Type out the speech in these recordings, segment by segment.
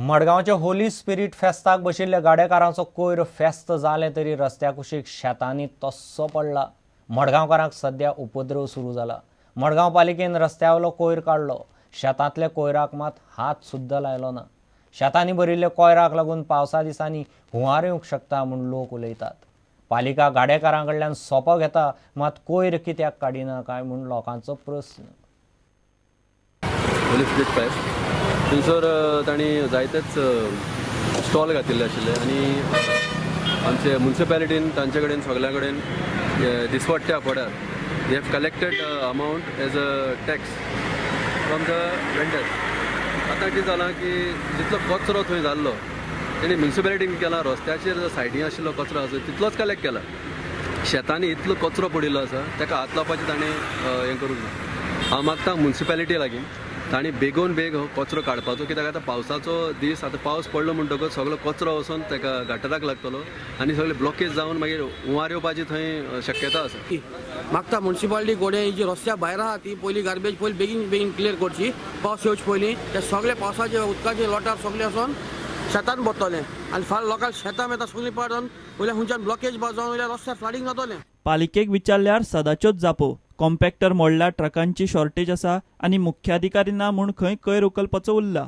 मडगांवच्या होली स्पिरीट फेस्ताक बशिल्ल्या गाडेकारांचो कोयर फेस्त जालें तरी रस्त्या कुशीक शेतांनी तस्सो पडला. मडगांवकारांक सद्या उपद्रव सुरू जाला. मडगांव पालिकेन रस्त्यावेलो कोयर काडलो, शेतांतल्या कोयराक मात हात सुद्दां लायलो ना. शेतांनी भरिल्ल्या कोयराक लागून पावसा दिसांनी हुंवार येवंक शकता म्हूण लोक उलयतात. पालिका गाडेकारां कडल्यान सोपो घेता, मात कोयर कित्याक काडिना काय म्हूण लोकांचो प्रस्न. होली स्पिरीट फेस्त थंयसर तांणी जायतेच स्टॉल घातिल्ले आशिल्ले आनी आमचे मुन्सिपेलिटीन तांचे कडेन सगल्या कडेन दिसवट्ट्या पड्यार they have collected amount as a tax from the vendors. आतां कितें जालां की जितलो कचरो थंय जाल्लो तेणी मुन्सिपेलिटीन केला, रस्त्याचेर सायडीन आशिल्लो कचरो आसा तितलोच कलेक्ट केला. शेतांनी इतलो कचरो पडिल्लो आसा ताका हात लावपाचें ताणें हें करूंक ना. हांव मागता मुन्सिपेलिटी लागीं तांणी बेगोन बेग हो कचरो काडपाचो, कित्याक आतां पावसाचो दीस, आतां पावस पडलो म्हणटकच सगळो कचरो वचोन ताका गटराक लागतलो आनी सगळे ब्लॉकेज जावन मागीर हुंवार येवपाची थंय शक्यता आसा. मागता मुन्सिपालिटी गोडे ही जी रस्त्या भायर आहा ती पयली गार्बेज पयली बेगीन बेगीन क्लियर करची. पावस येवचे पयलीं ते सगळे पावसाचे उदकाचे लोटार सगळे वचोन शेतान पडटले आनी फाल्यां लोकांक शेतां येता सगळीं पडून वयल्या खंयच्यान ब्लॉकेज जावन वयल्या रस्त्यार फ्लडिंग जातलें. पालिकेक विचारल्यार सदाच्योच जापो. कॉम्पॅक्टर मोडल्या, ट्रकांची शॉर्टेज आसा आनी मुख्याधिकारी ना म्हूण खंय कोयर उखलपाचो उरला.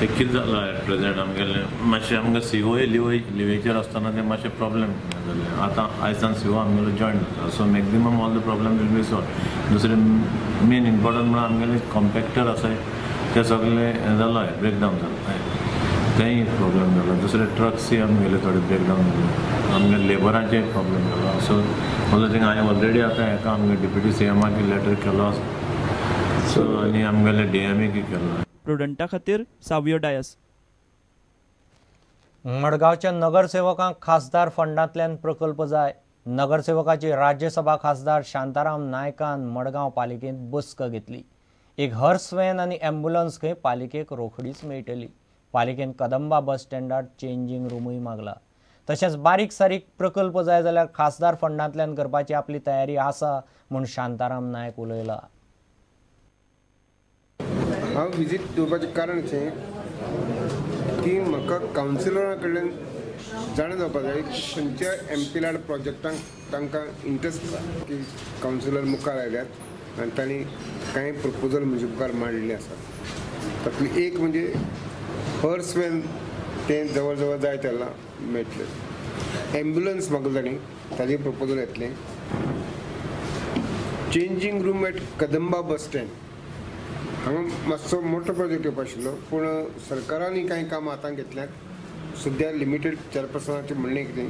ते कितें जालां एट प्रेजेंट आमगेलें मातशें आमकां सी ओ लिवेचेर आसतना ते मातशें प्रॉब्लेम जालें. आतां आयसान सी ओ आमगेलो जॉयन जाता, so maximum all the problem will be solve. दुसरें मेन इम्पोर्टंट म्हणल्यार आमगेले कॉम्पॅक्टर आसाय ते सगळे हें जालो ब्रेकडावन जालो, तेंय एक प्रॉब्लेम जालो. दुसरे ट्रक्सूय आमगेले थोडे ब्रेकडावन जाले, आमगे लेबरांचेय प्रॉब्लेम जालो. सो ऑल थिंग हांवें ऑलरेडी आतां हेका आमगे डेप्युटी सी एमाक लेटर केलो आसा, सो आनी आमगेले डी एम एक केलो. प्रुडंटा खातीर सावियो डायस. मडगांवच्या नगरसेवकांक खासदार फंडांतल्यान प्रकल्प जाय. नगरसेवकाची राज्यसभा खासदार शांताराम नायकान मडगांव पालिकेंत बसका घेतली. एक हर्स व्हॅन आनी ॲम्ब्युलन्स खंय पालिकेक रोखडीच मेळटली. पालिकेन कदंबा बस स्टँडार चेंजींग रुमूय मागला. तशेंच बारीक सारीक प्रकल्प जाय जाल्यार खासदार फंडांतल्यान करपाची आपली तयारी आसा म्हूण शांताराम नायक उलयला. हांव विजीट दिवपाचें कारण अशें की म्हाका कावन्सिलरा कडल्यान जाणा जावपाक जाय खंयच्या एम पी लाड प्रोजेक्टांक तांकां इंट्रस्ट आसा. की कावन्सिलर मुखार आयल्यात आनी तांणी कांय प्रपोजल म्हजे मुखार मांडलेले आसात. तातूंतली एक म्हणजे हर्स व्हॅन तें जवळ जवळ जाय तेन्ना मेळटलें. एम्बुलन्स मागला तांणी, ताजें प्रपोजल येतलें. Changing room at Kadamba bus stand हांगा मातसो मोठो प्रोजेक्ट येवपा आशिल्लो, पूण सरकारान कांय कामां हातांत घेतल्यात. सद्या लिमिटेड चेअरपर्सनाचें म्हणणें कितें,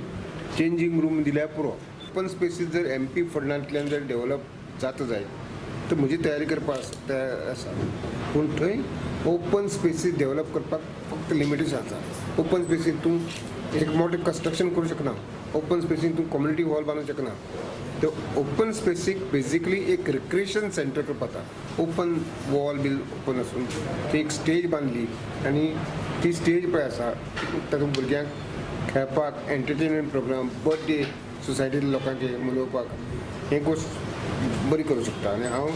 चेंजींग रूम दिल्यार पुरो. ओपन स्पेसीस जर एम पी फंडांतल्यान जर डेवलप जाता जायत तर म्हजी तयारी करपाक तयार आसा, पूण थंय ओपन स्पेसीस डेवलप करपाक फक्त लिमिटेशन आसा. ओपन स्पेसीन तूं एक मोठें कन्स्ट्रक्शन करूं शकना, ओपन स्पेसीन तूं कम्युनिटी हॉल बांदूंक शकना. ते ओपन स्पेसीक बेजिकली एक रिक्रिएशन सेंटर करपाक जाता. ओपन वॉल बीन ओपन आसून थंय एक स्टेज बांदली आनी ती स्टेज पळय आसा तातूंत भुरग्यांक खेळपाक एंटरटेनमेंट प्रोग्राम, बर्थडे सोसायटींतल्या लोकांचे मनोवपाक हें गोश्ट बरी करूं शकता आनी हांव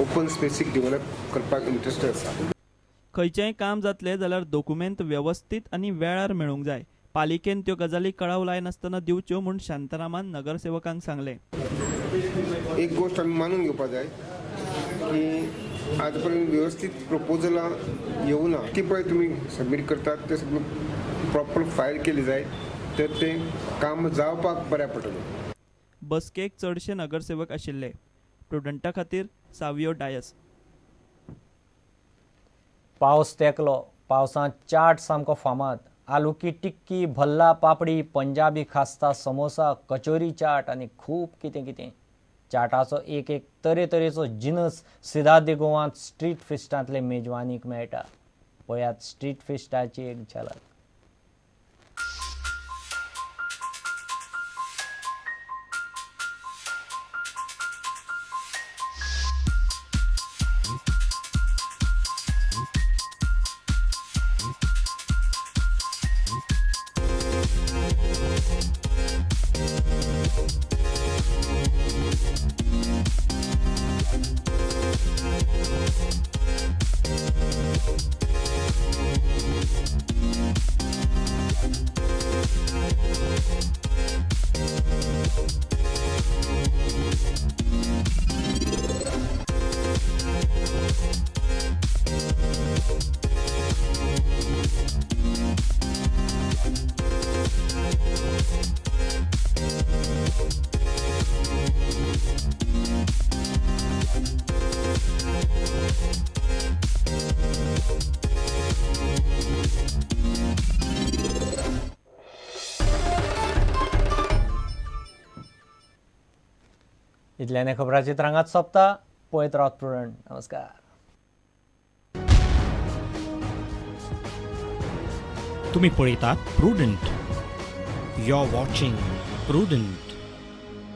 ओपन स्पेसीक डेवलप करपाक इंट्रस्टेड आसा. खंयचेंय काम जातलें जाल्यार दोकुमेंत वेवस्थीत आनी वेळार मेळूंक जाय. पालिकेन त्यो गजाली कळाव लायनासतना दिवच्यो म्हूण शांतारामान नगरसेवकांक सांगलें. एक गोश्ट आमी मानून घेवपाक जाय की आज पर्यंत वेवस्थीत प्रपोजलां येवना. ती पळय तुमी सबमीट करतात ते सगळें प्रॉपर फायल केली जाय तर तें काम जावपाक बऱ्याक पडटलें. बसकेक चडशे नगरसेवक आशिल्ले. प्रुडंटा खातीर सावियो डायस. पावस तेंकलो, पावसांत चाट सामको फामाद. आलू की टिक्की, भल्ला पापडी, पंजाबी खास्ता, समोसा, कचोरी चाट आनी खूब कितें कितें. चाटाचो एक एक तरेतरेचो जिनस सिदाद गोवांत स्ट्रीट फिस्टांतले मेजवानीक मेळटा. पळयात स्ट्रीट फिस्टाची एक झलक. इतल्याने खबरां चित्रांगात सोंपता. पळयत रावत प्रुडंट. नमस्कार. तुम्ही पळयतात Prudent. You are watching Prudent.